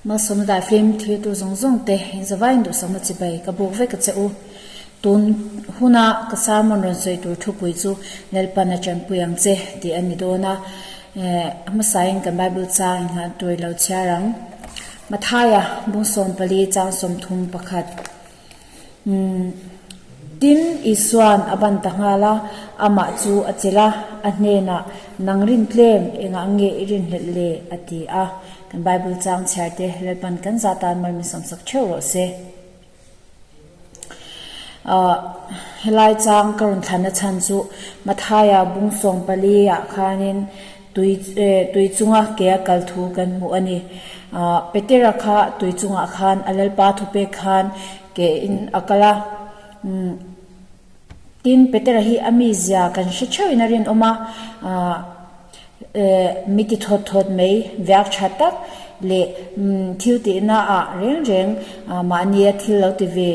Malsawmna daiflim thiltu zawng zawng te inzavaiin duhsakna chibai ka buk vek a che u. Tun huna ka sermon rawn sawi tur thupui chu Lalpan a tanpui ang che tih a ni dawn a. A hmasain kan Bible chang inngah tur i lo chhiar ang. Mathaia bung 14 chang 31. Tin, Isua'n a ban ta nghal a, amah chu a chelh a, a hnenah, Nang rin tlem, engah nge i rinhlelh le? a ti a. Kan Bible chang chhiar te Lalpan kan zah tan mal min sawmsak theuh rawh se. Helai chang ka rawn thlanna chhan chu Mathaia bung 14 ah khanin tui tui chunga ke a kal thu kan hmuh a ni. Petera kha tui chungah khan a Lalpa thupek khan ke in a kal a. Tin, Petera hi a mizia kan hre theuhin a rinawm a, mi ti thawt thawt mai viak tha tak leh thil tihna ah reng reng mahnia thil lo ti ve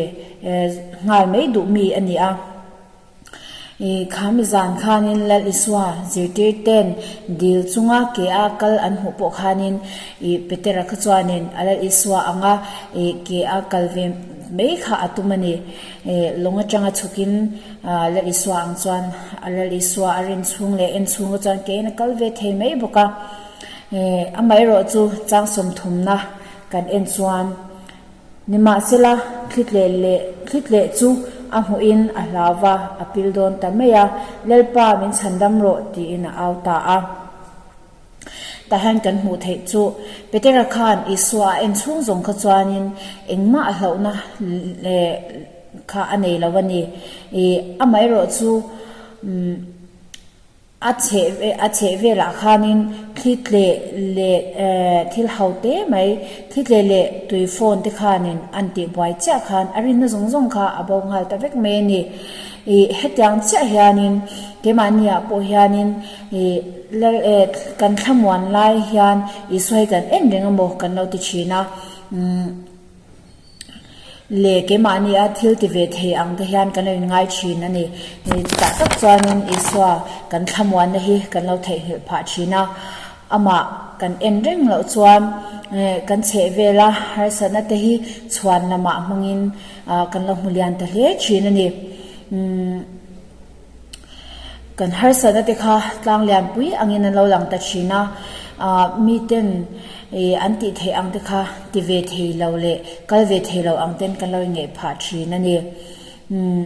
nghal mai duh mi a ni a. I khami zan khanin Lal Isua zirtir ten dil chunga ke a kal an hmuh pawh khanin i Petera kha chuanin a Lal Isua anga i ke a kal ve mai kha a tum a ni. I lawng atanga chhukin Lal Isua ang chuan a Lal Isua a rin chhung leh en chhung kha chuan kein a kal ve thei mai bawk a. I amaherawh chu chang sawmthumna kan en chuan Nimahsela, thlitleh leh thlitleh chu a hmuhin a hlau va, a pil dawn ta mai a, Lalpa, min chhandam rawh, tiin a au ta a. Tah hian kan hmuh theih chu, Petera khan Isua a en chhung zawng kha chuanin engmah a hlauhna kha a nei lo a ni. Amaherawh chu, A chheh a chheh velah khanin thli tleh leh thil ho te mai, thli tleh leh tui phone te khanin an tih buai chiah khan a rinna zawng zawng kha a bo nghal ta vek mai a ni. Ih hetiang chiah hianin keimahni ah pawh hianin ih lal eh kan thlamuan lai hian Isua hi kan en reng emaw kan lo ti thin a. Umm. Leh keimahni a thil ti ve thei ang te hian kan lo inngai thin a ni. Chutah tak chuanin Isua kan thlamuanna hi kan lo theihnghilh phah thin a, amah kan en reng loh chuan kan chheh vela harsatna te hi chhuan lamah hmangin kan lo hmu lian ta hle thin a ni. Kan harsatna te kha tlang lianpui angin an lo lang ta thin a, ah miten ih an tih theih ang te kha ti ve thei lo leh kal ve thei lo ang ten kan lo ingeih phah thin a ni. Umm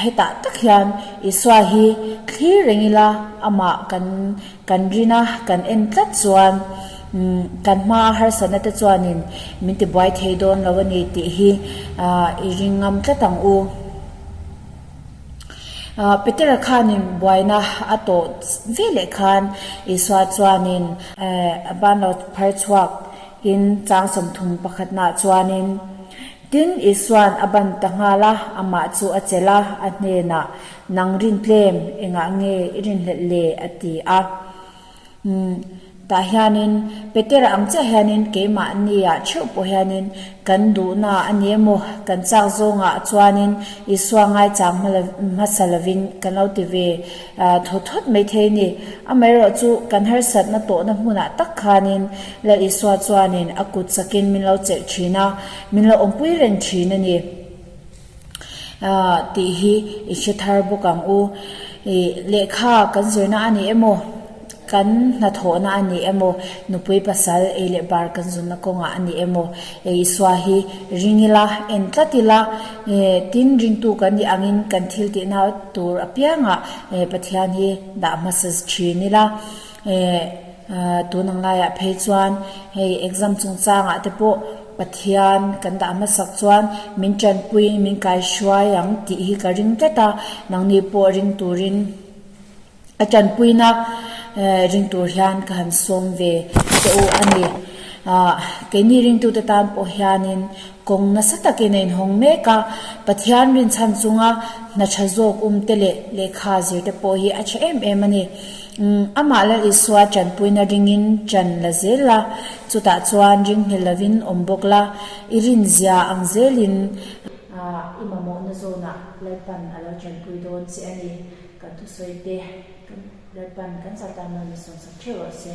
hetah tak hian Isua hi thlir reng ila amah kan kan rin a, kan en tlat chuan umm kan hma harsatna te chuanin min tibuai thei dawn lo a ni tih hi ah i ring ngam tlat ang u. Petera khanin buaina a tawh veleh khan Isua chuanin a ban lo phar chhuak in chang 31 nah chuanin, Tin, Isua'n a ban ta nghal a, amah chu a chelh a, a hnenah, Nang rin tlem, engah nge i rinhlelh le? a ti a. Umm, tah hianin Petera ang chiah hianin keimahniah theuh pawh hianin kan duhna a ni emaw, kan chak zawngah chuanin Isua ngaichang hmasa lovin kan lo ti ve thawt thawt mai thei a ni. Amaherawh chu kan harsatna tawhna hmunah tak khanin Lal Isua chuanin a kut chakin min lo chelh thin a, min lo awmpui reng thin a ni. Tih hi i hre thar bawk ang u. Ih lehkha kan zirna a ni emaw, kan hnathawhna a ni emaw, nupui pasal ei leh bar kan zunna kawngah a ni emaw, Isua hi ring ila, en tlat ila, tin ringtu kan nih angin kan thil tihna tur apiangah Pathian hi dah hmasa thin ila. Tun ang laiah phei chuan hei exam chungchangah te pawh Pathian kan dah hmasak chuan min tanpui min kaihruai ang tih hi ka ring tlat a, nangni pawh ring turin a tanpuina ring tur hian ka han sawm ve che u a ni. Keini ringtute tan pawh hianin Kawng nasa takin a inhawng mek a, Pathian rinchhan chunga hna tha zawk um te leh lehkha zir te pawh hi a tha em em a ni. Amah Lal Isua tanpuina ringin tan la zel la, chutah chuan ringhil lovin awm bawk la, i rinzia ang zelin i mamawhna zawnah Lalpan a lo tanpui dawn che a ni. Kan thusawi te Lalpan kan zah tan nawn i sawmsak theuh rawh se.